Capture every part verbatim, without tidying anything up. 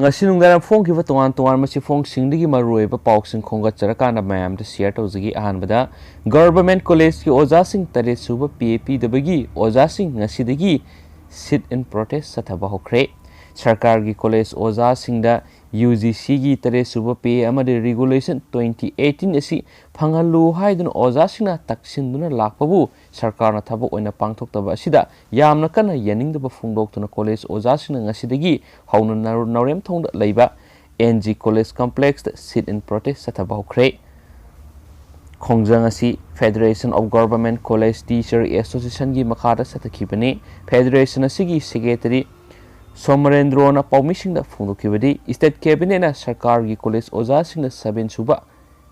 ꯉꯁꯤ ꯅꯨꯡꯗꯥꯡ ꯐꯣꯡꯈꯤꯕ ꯇꯣꯉꯥꯟ ꯇꯣꯉꯥꯟꯕ ꯆꯦꯐꯣꯡꯁꯤꯡꯗꯒꯤ ꯃꯔꯨꯑꯣꯏꯕ ꯄꯥꯎꯁꯤꯡ ꯈꯣꯝꯒꯠꯆꯔꯀꯥꯟꯗ ꯃꯌꯥꯝꯗ share ꯇꯧꯖꯒꯦ꯫ ꯑꯍꯥꯟꯕꯗ, Government College ꯀꯤ ꯑꯣꯖꯥꯁꯤꯡ ꯇꯔꯦꯠ ꯁꯨꯕ pay ꯄꯤꯗꯕꯒꯤ ꯑꯣꯖꯥꯁꯤꯡ ꯉꯁꯤꯗꯒꯤ sit in protest ꯆꯠꯊꯕ ꯍꯧꯈ꯭ꯔꯦ꯫ ꯁꯔꯀꯥꯔꯒꯤ college ꯑꯣꯖꯥꯁꯤꯡꯗ U G C ꯒꯤ ꯇꯔꯦꯠ ꯁꯨꯕ pay ꯑꯃꯗꯤ regulation twenty eighteen ꯑꯁꯤ ꯐꯪꯍꯜꯂꯨ ꯍꯥꯏꯗꯨꯅ ꯑꯣꯖꯥꯁꯤꯡꯅ ꯇꯛꯁꯤꯟꯗꯨꯅ ꯂꯥꯛꯄꯕꯨ ꯁꯔꯀꯥꯔꯅ ꯊꯕꯛ ꯑꯣꯏꯅ ꯄꯥꯡꯊꯣꯛꯇꯕ ꯑꯁꯤꯗ ꯌꯥꯝꯅ ꯀꯟꯅ ꯌꯥꯅꯤꯡꯗꯕ ꯐꯣꯡꯗꯣꯛꯇꯨꯅ college ꯑꯣꯖꯥꯁꯤꯡꯅ ꯉꯁꯤꯗꯒꯤ ꯍꯧꯅ ꯅꯔ-, ꯅꯥꯎꯔꯦꯝꯊꯣꯡꯗ ꯂꯩꯕ N G College Complex ꯇ sit in protest ꯆꯠꯊꯕ ꯍꯧꯈ꯭ꯔꯦ꯫ ꯈꯣꯡꯖꯪ ꯑꯁꯤ Federation of Government College Teacher Association ꯒꯤ ꯃꯈꯥꯗ ꯆꯠꯊꯈꯤꯕꯅꯤ꯫ Federation ꯑꯁꯤꯒꯤ secretary ꯁꯣꯃꯔꯦꯟꯗ꯭ꯔꯣꯅ ꯄꯥꯎꯃꯤꯁꯤꯡꯗ ꯐꯣꯡꯗꯣꯛꯈꯤꯕꯗꯤ, state cabinet ꯅ ꯁꯔꯀꯥꯔꯒꯤ college ꯑꯣꯖꯥꯁꯤꯡꯅ seven ꯁꯨꯕ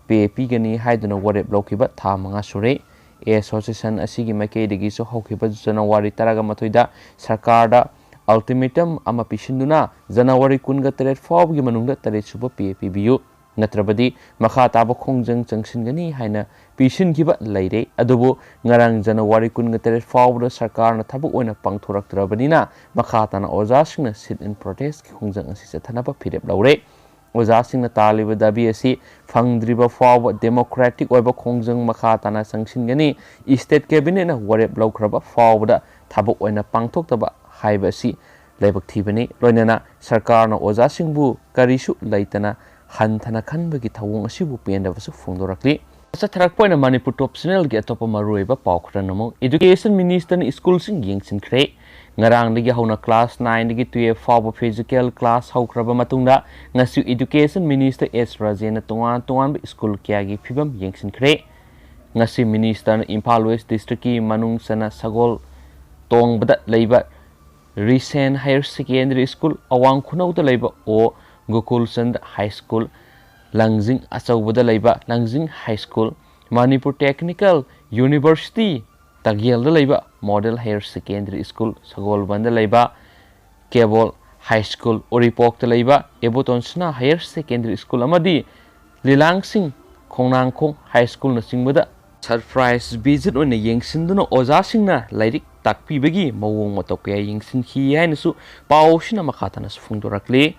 pay ꯄꯤꯒꯅꯤ ꯍꯥꯏꯗꯨꯅ ꯋꯥꯔꯦꯞ ꯂꯧꯈꯤꯕ ꯊꯥ ꯃꯉꯥ ꯁꯨꯔꯦ꯫ Association ꯑꯁꯤꯒꯤ ꯃꯥꯏꯀꯩꯗꯒꯤꯁꯨ ꯍꯧꯈꯤꯕ January ꯇꯔꯥꯃꯥꯊꯣꯏꯗ ꯁꯔꯀꯥꯔꯗ ultimatum ꯑꯃ ꯄꯤꯁꯤꯟꯗꯨꯅ January ꯀꯨꯟꯒ ꯇꯔꯦꯠ ꯐꯥꯎꯕꯒꯤ ꯃꯅꯨꯡꯗ ꯇꯔꯦꯠ ꯁꯨꯕ pay ꯄꯤꯕꯤꯌꯨ, ꯅꯠꯇ꯭ꯔꯕꯗꯤ ꯃꯈꯥ ꯇꯥꯕ ꯈꯣꯡꯖꯪ ꯆꯪꯁꯤꯟꯒꯅꯤ ꯍꯥꯏꯅ ꯄꯤꯁꯤꯟꯈꯤꯕ ꯂꯩꯔꯦ꯫ ꯑꯗꯨꯕꯨ ꯉꯔꯥꯡ January ꯀꯨꯟꯒ ꯇꯔꯦꯠ ꯐꯥꯎꯕꯗ ꯁꯔꯀꯥꯔꯅ ꯊꯕꯛ ꯑꯣꯏꯅ ꯄꯥꯡꯊꯣꯔꯛꯇ꯭ꯔꯕꯅꯤꯅ ꯃꯈꯥ ꯇꯥꯅ ꯑꯣꯖꯥꯁꯤꯡꯅ sit in protest ꯀꯤ ꯈꯣꯡꯖꯪ ꯑꯁꯤ ꯆꯠꯊꯅꯕ ꯐꯤꯔꯦꯞ ꯂꯧꯔꯦ꯫ ꯑꯣꯖꯥꯁꯤꯡꯅ ꯇꯥꯜꯂꯤꯕ ꯗꯥꯕꯤ ꯑꯁꯤ ꯐꯪꯗ꯭ꯔꯤꯕ ꯐꯥꯎꯕ democratic ꯑꯣꯏꯕ ꯈꯣꯡꯖꯪ ꯃꯈꯥ ꯇꯥꯅ ꯆꯪꯁꯤꯟꯒꯅꯤ꯫ State cabinet ꯅ ꯋꯥꯔꯦꯞ ꯂꯧꯈ꯭ꯔꯕ ꯐꯥꯎꯕꯗ ꯊꯕꯛ ꯑꯣꯏꯅ ꯄꯥꯡꯊꯣꯛꯇꯕ ꯍꯥꯏꯕ ꯑꯁꯤ ꯂꯥꯏꯕꯛ ꯊꯤꯕꯅꯤ꯫ ꯂꯣꯏꯅꯅ ꯁꯔꯀꯥꯔꯅ ꯑꯣꯖꯥꯁꯤꯡꯕꯨ ꯀꯔꯤꯁꯨ ꯂꯩꯇꯅ ꯍꯟꯊꯅ ꯈꯟꯕꯒꯤ ꯊꯧꯑꯣꯡ ꯑꯁꯤꯕꯨ ꯄꯦꯟꯗꯕꯁꯨ ꯐꯣꯡꯗꯣꯔꯛꯂꯤ꯫ ꯆꯠꯊꯔꯛꯄ ꯑꯣꯏꯅ ꯃꯅꯤꯄꯨꯔ ꯇꯣꯞ ꯆꯦꯅꯦꯜꯒꯤ ꯑꯇꯣꯞꯄ ꯃꯔꯨꯑꯣꯏꯕ ꯄꯥꯎ ꯈꯔꯅ ꯑꯃꯨꯛ, Education Minister ꯅ ꯁ꯭ꯀꯨꯜꯁꯤꯡ ꯌꯦꯡꯁꯤꯟꯈ꯭ꯔꯦ꯫ ꯉꯔꯥꯡꯗꯒꯤ ꯍꯧꯅ class nine ꯗꯒꯤ twelve ꯐꯥꯎꯕ physical class ꯍꯧꯈ꯭ꯔꯕ ꯃꯇꯨꯡꯗ, ꯉꯁꯤ Education Minister S ꯔꯥꯖꯦꯟꯅ ꯇꯣꯉꯥꯟ ꯇꯣꯉꯥꯟꯕ ꯁ꯭ꯀꯨꯜ ꯀꯌꯥꯒꯤ ꯐꯤꯕꯝ ꯌꯦꯡꯁꯤꯟꯈ꯭ꯔꯦ꯫ ꯉꯁꯤ minister ꯅ ꯏꯝꯐꯥꯜ West District ꯀꯤ ꯃꯅꯨꯡ ꯆꯟꯅ ꯁꯒꯣꯜ ꯇꯣꯡꯕꯗ ꯂꯩꯕ Risen Higher Secondary School, ꯑꯋꯥꯡ ꯈꯨꯅꯧꯗ ꯂꯩꯕ ꯑꯣ ꯒꯣꯀꯨꯜꯆꯟꯗ High School, ꯂꯪꯖꯤꯡ ꯑꯆꯧꯕꯗ ꯂꯩꯕ ꯂꯪꯖꯤꯡ High School, Manipur Technical University ꯇꯥꯒꯦꯜꯗ ꯂꯩꯕ Model Higher Secondary School, ꯁꯒꯣꯜꯕꯟꯗ ꯂꯩꯕ ꯀꯦꯕꯣꯜ High School, ꯎꯔꯤꯄꯣꯛꯇ ꯂꯩꯕ ꯏꯕꯣꯇꯣꯟꯁꯅꯥ Higher Secondary School ꯑꯃꯗꯤ ꯂꯤꯂꯥꯡꯁꯤꯡ ꯈꯣꯡꯅꯥꯡꯈꯣꯡ High School ꯅꯆꯤꯡꯕꯗ surprise visit ꯑꯣꯏꯅ ꯌꯦꯡꯁꯤꯟꯗꯨꯅ ꯑꯣꯖꯥꯁꯤꯡꯅ ꯂꯥꯏꯔꯤꯛ ꯇꯥꯛꯄꯤꯕꯒꯤ ꯃꯑꯣꯡ ꯃꯇꯧ ꯀꯌꯥ ꯌꯦꯡꯁꯤꯟꯈꯤ ꯍꯥꯏꯅꯁꯨ ꯄꯥꯎ ꯑꯁꯤꯅ ꯃꯈꯥ ꯇꯥꯅꯁꯨ ꯐꯣꯡꯗꯣꯔꯛꯂꯤ꯫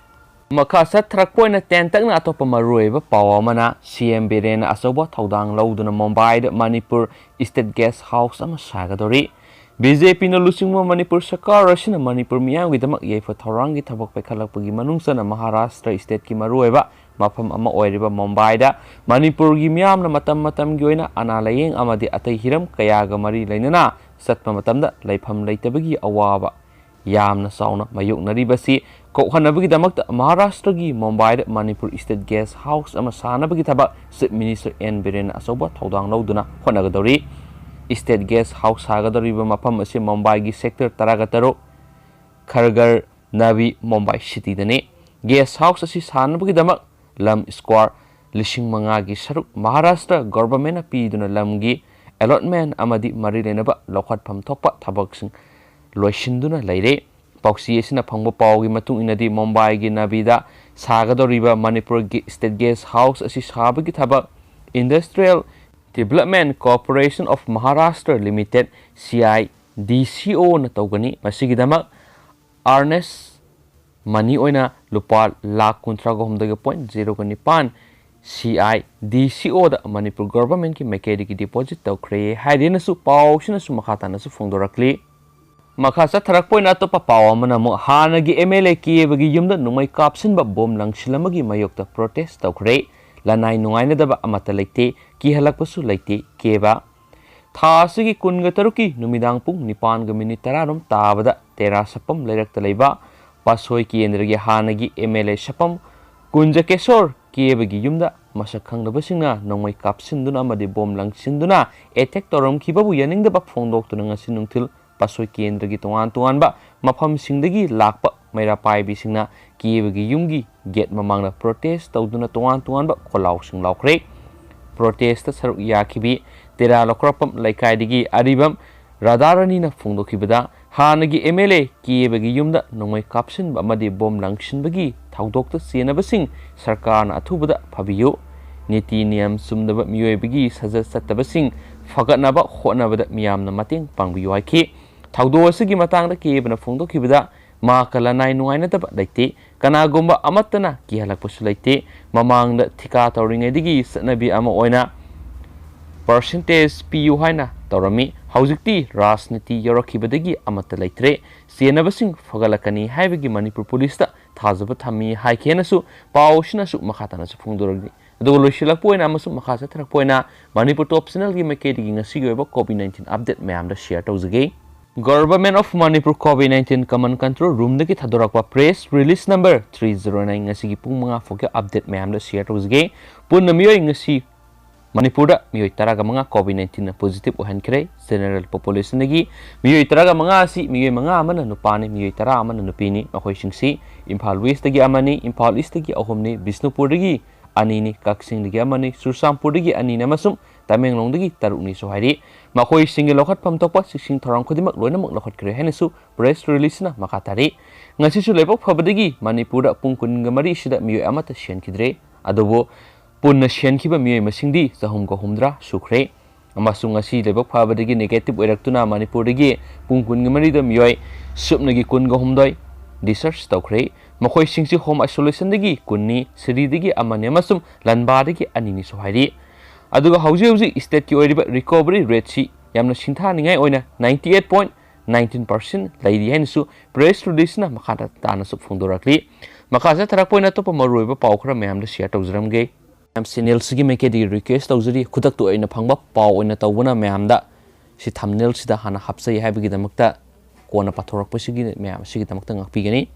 ꯃꯈꯥ ꯆꯠꯊꯔꯛꯄ ꯑꯣꯏꯅ ꯇꯦꯟꯇꯛꯅ ꯑꯇꯣꯞꯄ ꯃꯔꯨꯑꯣꯏꯕ ꯄꯥꯎ ꯑꯃꯅ, ꯁꯤ ꯑꯦꯝ ꯕꯤꯔꯦꯟꯅ ꯑꯆꯧꯕ ꯊꯧꯗꯥꯡ ꯂꯧꯗꯨꯅ ꯃꯨꯝꯕꯥꯏꯗ ꯃꯅꯤꯄꯨꯔ ꯏꯁꯇꯦꯠ ꯒꯦꯁ ꯍꯥꯎꯁ ꯑꯃ ꯁꯥꯒꯗꯧꯔꯤ꯫ ꯕꯤ ꯖꯦ ꯄꯤꯅ ꯂꯨꯆꯤꯡꯕ ꯃꯅꯤꯄꯨꯔ ꯁꯔꯀꯥꯔ ꯑꯁꯤꯅ ꯃꯅꯤꯄꯨꯔ ꯃꯤꯌꯥꯝꯒꯤꯗꯃꯛ ꯌꯥꯏꯐ ꯊꯧꯔꯥꯡꯒꯤ ꯊꯕꯛ ꯄꯥꯏꯈꯠꯂꯛꯄꯒꯤ ꯃꯅꯨꯡ ꯆꯟꯅ ꯃꯍꯥꯔꯥꯁꯇ꯭ꯔ ꯏꯁꯇꯦꯠꯀꯤ ꯃꯔꯨꯑꯣꯏꯕ ꯃꯐꯝ ꯑꯃ ꯑꯣꯏꯔꯤꯕ ꯃꯨꯝꯕꯥꯏꯗ ꯃꯅꯤꯄꯨꯔꯒꯤ ꯃꯤꯌꯥꯝꯅ ꯃꯇꯝ ꯃꯇꯝꯒꯤ ꯑꯣꯏꯅ ꯑꯅꯥ ꯂꯥꯌꯦꯡ ꯑꯃꯗꯤ ꯑꯇꯩ ꯍꯤꯔꯝ ꯀꯌꯥꯒ ꯃꯔꯤ ꯂꯩꯅꯅ ꯆꯠꯄ ꯃꯇꯝꯗ ꯂꯩꯐꯝ ꯂꯩꯇꯕꯒꯤ ꯑꯋꯥꯕ ꯌꯥꯝꯅ ꯆꯥꯎꯅ ꯃꯥꯌꯣꯛꯅꯔꯤꯕꯁꯤ ꯀꯣꯛꯍꯟꯅꯕꯒꯤꯗꯃꯛꯇ ꯃꯍꯥꯔꯥꯁꯇ꯭ꯔꯒꯤ ꯃꯨꯝꯕꯥꯏꯗ ꯃꯅꯤꯄꯨꯔ ꯏꯁꯇꯦꯠ ꯒꯦꯁ ꯍꯥꯎꯁ ꯑꯃ ꯁꯥꯅꯕꯒꯤ ꯊꯕꯛ ꯆꯤꯐ ꯃꯤꯅꯤꯁꯇꯔ ꯑꯦꯟ ꯕꯤꯔꯦꯟꯅ ꯑꯆꯧꯕ ꯊꯧꯗꯥꯡ ꯂꯧꯗꯨꯅ ꯍꯣꯠꯅꯒꯗꯧꯔꯤ꯫ ꯏꯁꯇꯦꯠ ꯒꯦꯁ ꯍꯥꯎꯁ ꯁꯥꯒꯗꯧꯔꯤꯕ ꯃꯐꯝ ꯑꯁꯤ ꯃꯨꯝꯕꯥꯏꯒꯤ ꯁꯦꯛꯇꯔ ꯇꯔꯥꯒ ꯇꯔꯨꯛ, ꯈꯔꯒꯔ ꯅꯕꯤ ꯃꯨꯝꯕꯥꯏ ꯁꯤꯇꯤꯗꯅꯤ꯫ ꯒꯦꯁ ꯍꯥꯎꯁ ꯑꯁꯤ ꯁꯥꯅꯕꯒꯤꯗꯃꯛ ꯂꯝ ꯁ꯭ꯀ꯭ꯋꯥꯔ ꯂꯤꯁꯤꯡ ꯃꯉꯥꯒꯤ ꯁꯔꯨꯛ ꯃꯍꯥꯔꯥꯁꯇ꯭ꯔ ꯒꯣꯚꯔꯟꯃꯦꯟꯠꯅ ꯄꯤꯗꯨꯅ ꯂꯝꯒꯤ ꯑꯦꯂꯣꯠꯃꯦꯟꯠ ꯑꯃꯗꯤ ꯃꯔꯤ ꯂꯩꯅꯕ ꯂꯧꯈꯠꯐꯝ ꯊꯣꯛꯄ ꯊꯕꯛꯁꯤꯡ ꯂꯣꯏꯁꯤꯟꯗꯨꯅ ꯂꯩꯔꯦ꯫ ꯄꯥꯎꯆꯦ ꯑꯁꯤꯅ ꯐꯪꯕ ꯄꯥꯎꯒꯤ ꯃꯇꯨꯡ ꯏꯟꯅꯗꯤ, ꯃꯨꯝꯕꯥꯏꯒꯤ ꯅꯕꯤꯗ ꯁꯥꯒꯗꯧꯔꯤꯕ ꯃꯅꯤꯄꯨꯔꯒꯤ ꯏꯁꯇꯦꯠ ꯒꯦꯁ ꯍꯥꯎꯁ ꯑꯁꯤ ꯁꯥꯕꯒꯤ ꯊꯕꯛ Industrial Development Corporation of Maharashtra Limited, C I D ꯁꯤ ꯑꯣꯅ ꯇꯧꯒꯅꯤ꯫ ꯃꯁꯤꯒꯤꯗꯃꯛ ꯑꯥꯔꯅꯦꯁ ꯃꯅꯤ ꯑꯣꯏꯅ ꯂꯨꯄꯥ ꯂꯥꯈ ꯀꯨꯟꯊ꯭ꯔꯥꯒ ꯍꯨꯝꯗꯣꯏꯒ ꯄꯣꯏꯟ ꯖꯦꯔꯣꯒ ꯅꯤꯄꯥꯟ ꯁꯤ ꯑꯥꯏ ꯗꯤ ꯁꯤ ꯑꯣꯗ ꯃꯅꯤꯄꯨꯔ ꯒꯣꯚꯔꯟꯃꯦꯟꯠꯀꯤ ꯃꯥꯏꯀꯩꯗꯒꯤ ꯗꯤꯄꯣꯖꯤꯠ ꯇꯧꯈ꯭ꯔꯦ ꯍꯥꯏꯗꯨꯅꯁꯨ ꯄꯥꯎꯁꯤꯅꯁꯨ ꯃꯈꯥ ꯇꯥꯅꯁꯨ ꯐꯣꯡꯗꯣꯔꯛꯂꯤ꯫ ꯃꯈꯥ ꯆꯠꯊꯔꯛꯄ ꯑꯣꯏꯅ ꯑꯇꯣꯞꯄ ꯄꯥꯎ ꯑꯃꯅ ꯑꯃꯨꯛ ꯍꯥꯟꯅꯒꯤ ꯑꯦꯝ ꯑꯦꯜ ꯑꯦ ꯀꯦꯕꯒꯤ ꯌꯨꯝꯗ ꯅꯣꯡꯃꯩ ꯀꯥꯞꯁꯤꯟꯕ ꯕꯣꯝ ꯂꯪꯁꯤꯜ ꯑꯃꯒꯤ ꯃꯥꯌꯣꯛꯇ ꯄ꯭ꯔꯣꯇꯦꯁ ꯇꯧꯈ꯭ꯔꯦ꯫ ꯂꯅꯥꯏ ꯅꯨꯡꯉꯥꯏꯅꯗꯕ ꯑꯃꯠꯇ ꯂꯩꯇꯦ, ꯀꯤꯍꯜꯂꯛꯄꯁꯨ ꯂꯩꯇꯦ ꯀꯦꯕ꯫ ꯊꯥ ꯑꯁꯤꯒꯤ ꯀꯨꯟꯒ ꯇꯔꯨꯛꯀꯤ ꯅꯨꯃꯤꯗꯥꯡ ꯄꯨꯡ ꯅꯤꯄꯥꯟꯒ ꯃꯤꯅꯤꯠ ꯇꯔꯥꯔꯣꯝ ꯇꯥꯕꯗ ꯇꯦꯔꯥ ꯁꯄꯝ ꯂꯩꯔꯛꯇ ꯂꯩꯕ ꯄꯥꯁꯣꯏ ꯀꯦꯟꯗ꯭ꯔꯒꯤ ꯍꯥꯟꯅꯒꯤ ꯑꯦꯝ ꯑꯦꯜ ꯑꯦ ꯁꯄꯝ ꯀꯨꯟꯖꯀꯦꯁꯣꯔ ꯀꯦꯕꯒꯤ ꯌꯨꯝꯗ ꯃꯁꯛ ꯈꯪꯗꯕꯁꯤꯡꯅ ꯅꯣꯡꯃꯩ ꯀꯥꯞꯁꯤꯟꯗꯨꯅ ꯑꯃꯗꯤ ꯕꯣꯝ ꯂꯪꯁꯤꯟꯗꯨꯅ ꯑꯦꯇꯦꯛ ꯇꯧꯔꯝꯈꯤꯕꯕꯨ ꯌꯥꯅꯤꯡꯗꯕ ꯐꯣꯡꯗꯣꯛꯇꯨꯅ ꯉꯁꯤ ꯅꯨꯡꯊꯤꯜ ꯄꯥꯁꯣꯏ ꯀꯦꯟꯗ꯭ꯔꯒꯤ ꯇꯣꯉꯥꯟ ꯇꯣꯉꯥꯟꯕ ꯃꯐꯝꯁꯤꯡꯗꯒꯤ ꯂꯥꯛꯄ ꯃꯩꯔꯥ ꯄꯥꯏꯕꯤꯁꯤꯡꯅ ꯀꯦꯕꯒꯤ ꯌꯨꯝꯒꯤ ꯒꯦꯠ ꯃꯃꯥꯡꯗ ꯄ꯭ꯔꯣꯇꯦꯁ ꯇꯧꯗꯨꯅ ꯇꯣꯉꯥꯟ ꯇꯣꯉꯥꯟꯕ ꯈꯣꯜꯂꯥꯎꯁꯤꯡ ꯂꯥꯎꯈ꯭ꯔꯦ꯫ ꯄ꯭ꯔꯣꯇꯦꯁꯇ ꯁꯔꯨꯛ ꯌꯥꯈꯤꯕꯤ ꯇꯦꯔꯥ ꯂꯧꯈ꯭ꯔꯥꯛꯄꯝ ꯂꯩꯀꯥꯏꯗꯒꯤ ꯑꯔꯤꯕꯝ ꯔꯥꯙꯥꯔꯥꯅꯤꯅ ꯐꯣꯡꯗꯣꯛꯈꯤꯕꯗ, ꯍꯥꯟꯅꯒꯤ ꯑꯦꯝ ꯑꯦꯜ ꯑꯦ ꯀꯦꯕꯒꯤ ꯌꯨꯝꯗ ꯅꯣꯡꯃꯩ ꯀꯥꯞꯁꯤꯟꯕ ꯑꯃꯗꯤ ꯕꯣꯝ ꯂꯪꯁꯤꯟꯕꯒꯤ ꯊꯧꯗꯣꯛꯇ ꯆꯦꯟꯅꯕꯁꯤꯡ ꯁꯔꯀꯥꯔꯅ ꯑꯊꯨꯕꯗ ꯐꯥꯕꯤꯌꯨ꯫ ꯅꯤꯇꯤ ꯅꯤꯌꯝ ꯆꯨꯝꯗꯕ ꯃꯤꯑꯣꯏꯕꯒꯤ ꯁꯥꯖꯠ ꯆꯠꯇꯕꯁꯤꯡ ꯐꯒꯠꯅꯕ ꯍꯣꯠꯅꯕꯗ ꯃꯤꯌꯥꯝꯅ ꯃꯇꯦꯡ ꯄꯥꯡꯕꯤꯌꯨ ꯍꯥꯏꯈꯤ꯫ ꯊꯧꯗꯣꯛ ꯑꯁꯤꯒꯤ ꯃꯇꯥꯡꯗ ꯀꯦꯕꯅ ꯐꯣꯡꯗꯣꯛꯈꯤꯕꯗ, ꯃꯍꯥꯛꯀ ꯂꯅꯥꯏ ꯅꯨꯡꯉꯥꯏꯅꯗꯕ ꯂꯩꯇꯦ꯫ ꯀꯅꯥꯒꯨꯝꯕ ꯑꯃꯠꯇꯅ ꯀꯤꯍꯜꯂꯛꯄꯁꯨ ꯂꯩꯇꯦ꯫ ꯃꯃꯥꯡꯗ ꯊꯤꯀꯥ ꯇꯧꯔꯤꯉꯩꯗꯒꯤ ꯆꯠꯅꯕꯤ ꯑꯃ ꯑꯣꯏꯅ percentage ꯄꯤꯌꯨ ꯍꯥꯏꯅ ꯇꯧꯔꯝꯃꯤ꯫ ꯍꯧꯖꯤꯛꯇꯤ ꯔꯥꯖꯅꯤꯇꯤ ꯌꯧꯔꯛꯈꯤꯕꯗꯒꯤ ꯑꯃꯠꯇ ꯂꯩꯇ꯭ꯔꯦ꯫ ꯆꯦꯟꯅꯕꯁꯤꯡ ꯐꯒꯠꯂꯛꯀꯅꯤ ꯍꯥꯏꯕꯒꯤ ꯃꯅꯤꯄꯨꯔ ꯄꯨꯂꯤꯁꯇ ꯊꯥꯖꯕ ꯊꯝꯃꯤ ꯍꯥꯏꯈꯤ ꯍꯥꯏꯅꯁꯨ ꯄꯥꯎ ꯑꯁꯤꯅꯁꯨ ꯃꯈꯥ ꯇꯥꯅꯁꯨ ꯐꯣꯡꯗꯣꯔꯛꯂꯤ꯫ ꯑꯗꯨꯒ ꯂꯣꯏꯁꯤꯜꯂꯛꯄ ꯑꯣꯏꯅ ꯑꯃꯁꯨꯡ ꯃꯈꯥ ꯆꯠꯊꯔꯛꯄ ꯑꯣꯏꯅ ꯃꯅꯤꯄꯨꯔ ꯇꯣꯞ ꯆꯦꯅꯦꯜꯒꯤ ꯃꯥꯏꯀꯩꯗꯒꯤ ꯉꯁꯤꯒꯤ ꯑꯣꯏꯕ COVID nineteen update ꯃꯌꯥꯝꯗ share ꯇꯧꯖꯒꯦ꯫ Government of Manipur COVID nineteen Command Control Roomꯗꯒꯤ ꯊꯥꯗꯣꯔꯛꯄ press release number three zero nine ꯉꯁꯤꯒꯤ ꯄꯨꯡ ꯃꯉꯥ ꯐꯥꯎꯒꯤ update ꯃꯌꯥꯝꯗ share ꯇꯧꯖꯒꯦ꯫ ꯄꯨꯟꯅ ꯃꯤꯑꯣꯏ ꯉꯁꯤ ꯃꯅꯤꯄꯨꯔꯗ ꯃꯤꯑꯣꯏ ꯇꯔꯥꯒ ꯃꯉꯥ COVID nineteenꯅ positive ꯑꯣꯏꯍꯟꯈ꯭ꯔꯦ꯫ General populationꯗꯒꯤ ꯃꯤꯑꯣꯏ ꯇꯔꯥꯒ ꯃꯉꯥ ꯑꯁꯤ ꯃꯤꯑꯣꯏ ꯃꯉꯥ ꯑꯃꯅ ꯅꯨꯄꯥꯅꯤ, ꯃꯤꯑꯣꯏ ꯇꯔꯥ ꯑꯃꯅ ꯅꯨꯄꯤꯅꯤ꯫ ꯃꯈꯣꯏꯁꯤꯡꯁꯤ ꯏꯝꯐꯥꯜ Westꯇꯒꯤ ꯑꯃꯅꯤ, ꯏꯝꯐꯥꯜ Eastꯇꯒꯤ ꯑꯍꯨꯝꯅꯤ, ꯕꯤꯁꯅꯨꯄꯨꯔꯗꯒꯤ ꯑꯅꯤꯅꯤ, ꯀꯛꯆꯤꯡꯗꯒꯤ ꯑꯃꯅꯤ, ꯆꯨꯔꯆꯥꯟꯄꯨꯔꯗꯒꯤ ꯑꯅꯤꯅꯤ ꯑꯃꯁꯨꯡ ꯇꯃꯦꯡꯂꯣꯡꯗꯒꯤ ꯇꯔꯨꯛꯅꯤꯁꯨ ꯍꯥꯏꯔꯤ꯫ ꯃꯈꯣꯏꯁꯤꯡꯒꯤ ꯂꯧꯈꯠꯐꯝ ꯊꯣꯛꯄ ꯆꯦꯛꯁꯤꯟ ꯊꯧꯔꯥꯡ ꯈꯨꯗꯤꯡꯃꯛ ꯂꯣꯏꯅꯃꯛ ꯂꯧꯈꯠꯈ꯭ꯔꯦ ꯍꯥꯏꯅꯁꯨ press releaseꯅ ꯃꯈꯥ ꯇꯥꯔꯤ꯫ ꯉꯁꯤꯁꯨ ꯂꯥꯏꯕꯛ ꯐꯕꯗꯒꯤ ꯃꯅꯤꯄꯨꯔꯗ ꯄꯨꯡ ꯀꯨꯟꯒ ꯃꯔꯤ ꯑꯁꯤꯗ ꯃꯤꯑꯣꯏ ꯑꯃꯠꯇ ꯁꯤꯍꯟꯈꯤꯗ꯭ꯔꯦ꯫ ꯑꯗꯨꯕꯨ ꯄꯨꯟꯅ ꯁꯤꯍꯟꯈꯤꯕ ꯃꯤꯑꯣꯏ ꯃꯁꯤꯡꯗꯤ ꯆꯍꯨꯝꯒ ꯍꯨꯝꯗ꯭ꯔꯥ ꯁꯨꯈ꯭ꯔꯦ꯫ ꯑꯃꯁꯨꯡ ꯉꯁꯤ ꯂꯥꯏꯕꯛ ꯐꯕꯗꯒꯤ negative ꯑꯣꯏꯔꯛꯇꯨꯅ ꯃꯅꯤꯄꯨꯔꯗꯒꯤ ꯄꯨꯡ ꯀꯨꯟꯒ ꯃꯔꯤꯗ ꯃꯤꯑꯣꯏ ꯁꯨꯞꯅꯒꯤ ꯀꯨꯟꯒ ꯍꯨꯝꯗꯣꯏ discharge ꯇꯧꯈ꯭ꯔꯦ꯫ ꯃꯈꯣꯏꯁꯤꯡꯁꯤ home isolationꯗꯒꯤ ꯀꯨꯟꯅꯤ, ꯁꯤꯔꯤꯗꯒꯤ ꯑꯃꯅꯤ ꯑꯃꯁꯨꯡ ꯂꯟꯕꯥꯗꯒꯤ ꯑꯅꯤꯅꯤꯁꯨ ꯍꯥꯏꯔꯤ꯫ ꯑꯗꯨꯒ ꯍꯧꯖꯤꯛ ꯍꯧꯖꯤꯛ stateꯀꯤ ꯑꯣꯏꯔꯤꯕ recovery rateꯁꯤ ꯌꯥꯝꯅ ꯁꯤꯡꯊꯥꯅꯤꯡꯉꯥꯏ ꯑꯣꯏꯅ ninety eight point nineteen percent ꯂꯩꯔꯤ ꯍꯥꯏꯅꯁꯨ press releaseꯅ ꯃꯈꯥ ꯇꯥꯅꯁꯨ ꯐꯣꯡꯗꯣꯔꯛꯂꯤ꯫ ꯃꯈꯥ ꯆꯠꯊꯔꯛꯄ ꯑꯣꯏꯅ ꯑꯇꯣꯞꯄ ꯃꯔꯨꯑꯣꯏꯕ ꯄꯥꯎ ꯈꯔ ꯃꯌꯥꯝꯗ share ꯇꯧꯖꯔꯝꯒꯦ꯫ ꯃꯌꯥꯝ channelꯁꯤꯒꯤ ꯃꯥꯏꯀꯩꯗꯒꯤ request ꯇꯧꯖꯔꯤ, ꯈꯨꯗꯛꯇ ꯑꯣꯏꯅ ꯐꯪꯕ ꯄꯥꯎ ꯑꯣꯏꯅ ꯇꯧꯕꯅ ꯃꯌꯥꯝꯗ ꯁꯤ thumbnailꯁꯤꯗ ꯍꯥꯟꯅ ꯍꯥꯞꯆꯩ ꯍꯥꯏꯕꯒꯤꯗꯃꯛꯇ ꯀꯣꯟꯅ ꯄꯥꯊꯣꯔꯛꯄꯁꯤꯒꯤ ꯃꯌꯥꯝ ꯑꯁꯤꯒꯤꯗꯃꯛꯇ ꯉꯥꯛꯄꯤꯒꯅꯤ꯫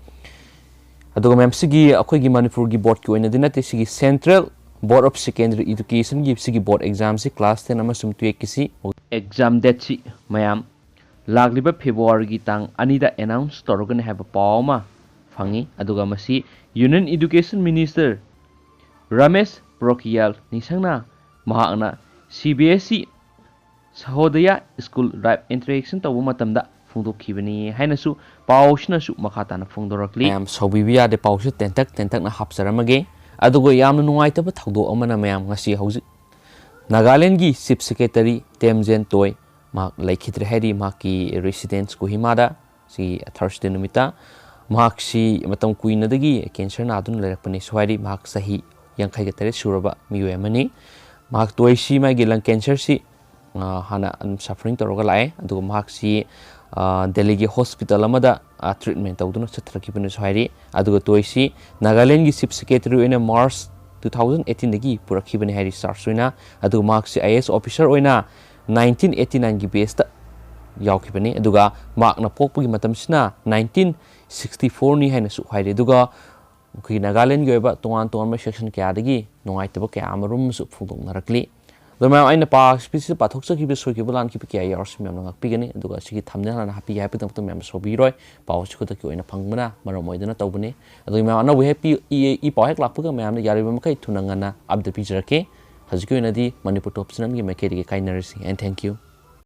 ꯑꯗꯨꯒ ꯃꯌꯥꯝ ꯁꯤꯒꯤ ꯑꯩꯈꯣꯏꯒꯤ ꯃꯅꯤꯄꯨꯔꯒꯤ boardꯀꯤ ꯑꯣꯏꯅꯗꯤ ꯅꯠꯇꯦ, ꯁꯤꯒꯤ Central Board of Secondary Educationꯒꯤ ꯁꯤꯒꯤ board examꯁꯤ class ten ꯑꯃꯁꯨꯡ twelveꯀꯤꯁꯤ exam dateꯁꯤ ꯃꯌꯥꯝ ꯂꯥꯛꯂꯤꯕ Februaryꯒꯤ ꯇꯥꯡ ꯑꯅꯤꯗ announce ꯇꯧꯔꯒꯅꯤ ꯍꯥꯏꯕ ꯄꯥꯎ ꯑꯃ ꯐꯪꯉꯤ꯫ ꯑꯗꯨꯒ ꯃꯁꯤ Union Education Minister ꯔꯃꯦꯁ ꯄꯣꯈ꯭ꯔꯤꯌꯥꯜ ꯅꯤꯁꯪꯅ ꯃꯍꯥꯛꯅ CBSE Sahodaya School Live interaction ꯇꯧꯕ ꯃꯇꯝꯗ ꯐꯣꯡꯗꯣꯛꯈꯤꯕꯅꯤ ꯍꯥꯏꯅꯁꯨ ꯄꯥꯎꯁꯤꯅꯁꯨ ꯃꯈꯥ ꯇꯥꯅ ꯐꯣꯡꯗꯣꯔꯛꯂꯤ꯫ ꯃꯌꯥꯝ ꯁꯥꯎꯕꯤꯕ ꯌꯥꯗꯦ, ꯄꯥꯎꯁꯤ ꯇꯦꯟꯇꯛ ꯇꯦꯟꯇꯛꯅ ꯍꯥꯞꯆꯔꯝꯃꯒꯦ꯫ ꯑꯗꯨꯒ ꯌꯥꯝꯅ ꯅꯨꯡꯉꯥꯏꯇꯕ ꯊꯧꯗꯣꯛ ꯑꯃꯅ ꯃꯌꯥꯝ ꯉꯁꯤ ꯍꯧꯖꯤꯛ ꯅꯥꯒꯥꯂꯦꯟꯒꯤ Chief Secretary ꯇꯦꯝꯖꯦꯟ ꯇꯣꯏ ꯃꯍꯥꯛ ꯂꯩꯈꯤꯗ꯭ꯔꯦ ꯍꯥꯏꯔꯤ ꯃꯍꯥꯛꯀꯤ residence ꯀꯣꯍꯤꯃꯥꯗ꯫ ꯁꯤ ꯊꯔꯁꯗꯦ ꯅꯨꯃꯤꯠꯇ꯫ ꯃꯍꯥꯛꯁꯤ ꯃꯇꯝ ꯀꯨꯏꯅꯗꯒꯤ ꯀꯦꯟꯁꯔ ꯅꯥꯗꯨꯅ ꯂꯩꯔꯛꯄꯅꯤ꯫ ꯁꯨ ꯍꯥꯏꯔꯤ ꯃꯍꯥꯛ ꯆꯍꯤ ꯌꯥꯡꯈꯩꯒ ꯇꯔꯦꯠ ꯁꯨꯔꯕ ꯃꯤꯑꯣꯏ ꯑꯃꯅꯤ꯫ ꯃꯍꯥꯛ ꯇꯣꯏꯁꯤ ꯃꯥꯒꯤ ꯂꯪ ꯀꯦꯟꯁꯔꯁꯤ, ꯑ, ꯍꯥꯟꯅ ꯑꯗꯨꯝ suffering ꯇꯧꯔꯒ ꯂꯥꯛꯑꯦ꯫ ꯑꯗꯨꯒ ꯃꯍꯥꯛꯁꯤ, ꯑ, ꯗꯦꯜꯂꯤꯒꯤ ꯍꯣꯁꯄꯤꯇꯥꯜ ꯑꯃꯗ, ꯑ, treatment ꯇꯧꯗꯨꯅ ꯆꯠꯊꯔꯛꯈꯤꯕꯅꯤꯁꯨ ꯍꯥꯏꯔꯤ꯫ ꯑꯗꯨꯒ ꯇꯣꯏꯁꯤ ꯅꯥꯒꯥꯂꯦꯟꯒꯤ ꯆꯤꯐ ꯁꯦꯀ꯭ꯔꯦꯇꯔꯤ ꯑꯣꯏꯅ ꯃꯥꯔꯆ ꯇꯨ ꯊꯥꯎꯖꯟ ꯑꯦꯠꯇꯤꯟꯗꯒꯤ ꯄꯨꯔꯛꯈꯤꯕꯅꯤ ꯍꯥꯏꯔꯤ ꯆꯥꯔꯖ ꯑꯣꯏꯅ꯫ ꯑꯗꯨꯒ ꯃꯍꯥꯛꯁꯤ ꯑꯥꯏ ꯑꯦ ꯑꯦꯁ ꯑꯣꯐꯤꯁꯥꯔ ꯑꯣꯏꯅ ꯅꯥꯏꯟꯇꯤꯟ ꯑꯦꯠꯇꯤ ꯅꯥꯏꯟꯒꯤ ꯕꯦꯁꯇ ꯌꯥꯎꯈꯤꯕꯅꯤ꯫ ꯑꯗꯨꯒ ꯃꯍꯥꯛꯅ ꯄꯣꯛꯄꯒꯤ ꯃꯇꯝꯁꯤꯅ ꯅꯥꯏꯟꯇꯤꯟ ꯁꯤꯛꯁꯇꯤ ꯐꯣꯔꯅꯤ ꯍꯥꯏꯅꯁꯨ ꯍꯥꯏꯔꯤ꯫ ꯑꯗꯨꯒ ꯑꯩꯈꯣꯏꯒꯤ ꯅꯥꯒꯥꯂꯦꯟꯒꯤ ꯑꯣꯏꯕ ꯇꯣꯉꯥꯟ ꯇꯣꯉꯥꯟꯕ ꯁꯦꯛꯁꯟ ꯀꯌꯥꯗꯒꯤ ꯅꯨꯡꯉꯥꯏꯇꯕ ꯀꯌꯥ ꯑꯃꯔꯣꯝꯁꯨ ꯐꯣꯡꯗꯣꯛꯅꯔꯛꯂꯤ꯫ ꯑꯗꯣ ꯃꯌꯥꯝ, ꯑꯩꯅ ꯄꯥ-, ꯁꯤꯗ ꯄꯥꯊꯣꯛꯆꯈꯤꯕ ꯁꯣꯏꯈꯤꯕ ꯂꯥꯟꯈꯤꯕ ꯀꯌꯥ ꯌꯥꯎꯔꯁꯨ ꯃꯌꯥꯝꯅ ꯉꯥꯛꯄꯤꯒꯅꯤ꯫ ꯑꯗꯨꯒ ꯁꯤꯒꯤ ꯊꯝꯅꯦꯜ ꯍꯥꯟꯅ ꯍꯥꯞꯄꯤꯒꯦ ꯍꯥꯏꯕꯗꯃꯛꯇ ꯃꯌꯥꯝꯅ ꯁꯥꯎꯕꯤꯔꯣꯏ꯫ ꯄꯥꯎ ꯑꯁꯤ ꯈꯨꯗꯛꯀꯤ ꯑꯣꯏꯅ ꯐꯪꯕꯅ ꯃꯔꯝ ꯑꯣꯏꯗꯨꯅ ꯇꯧꯕꯅꯤ꯫ ꯑꯗꯨꯒ ꯃꯌꯥꯝ, ꯑꯅꯧꯕ ꯍꯦꯛ ꯄꯤ-, ꯏ-, ꯏ ꯄꯥꯎ ꯍꯦꯛ ꯂꯥꯛꯄꯒ ꯃꯌꯥꯝꯅ ꯌꯥꯔꯤꯕ ꯃꯈꯩ ꯊꯨꯅ ꯉꯟꯅ update ꯄꯤꯖꯔꯛꯀꯦ꯫ ꯍꯧꯖꯤꯛꯀꯤ ꯑꯣꯏꯅꯗꯤ ꯃꯅꯤꯄꯨꯔ ꯇꯣꯞ ꯆꯦꯅꯦꯜꯒꯤ ꯃꯥꯏꯀꯩꯗꯒꯤ ꯀꯥꯏꯅꯔꯁꯤ, and thank you꯫